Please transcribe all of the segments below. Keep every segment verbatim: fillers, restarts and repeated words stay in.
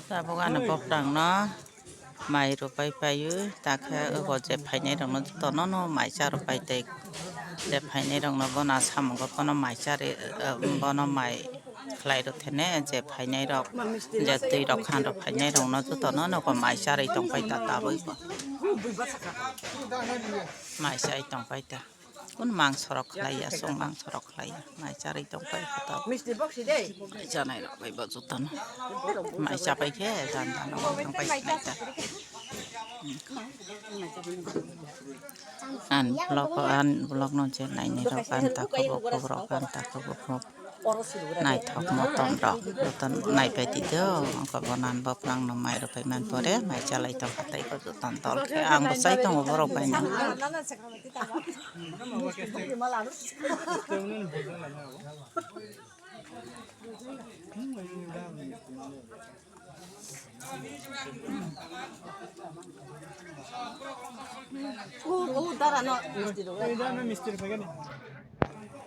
Tabuk ani bwkrang no mai rwpai paiwi, takhe obo je phainai rok no joto no no mai cha rwpai tei, je phainai rok no bono samung bono mai cha ri, bono mai khlai rw thene, je phainai rok, je twi rok khan rw phainai rok no joto no nogo mai cha ri tong pai ta tabuk bo. Mai cha ri tong pai ta. Kun mangso rok khlai ya, song mangso rok khlai ya. Mai cha ri tong pai kha tabuk. Misti box si dei. Mai chanai rok bai bo joto no. Mai cha pai khe jan jan rok thang pai khlai ta. An vlog, an vlog no je naini rok an ta khubo khubo rok an ta khubo khubo. Naithok motom rok joto naipai di do, wngkha bonan bwkrang no mai rwpai man pore mai chalai tongkha tei bo joto dol khe ang bo chai tongo borok bai no.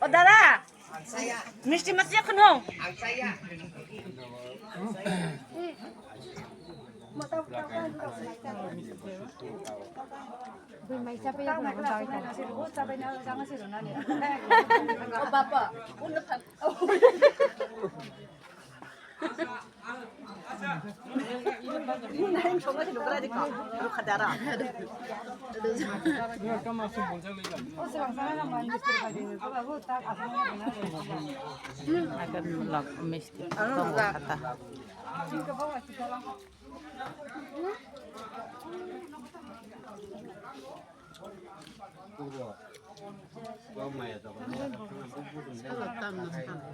O dada, misti masi khunu. O bapa, Akan vlog misti tongo kata.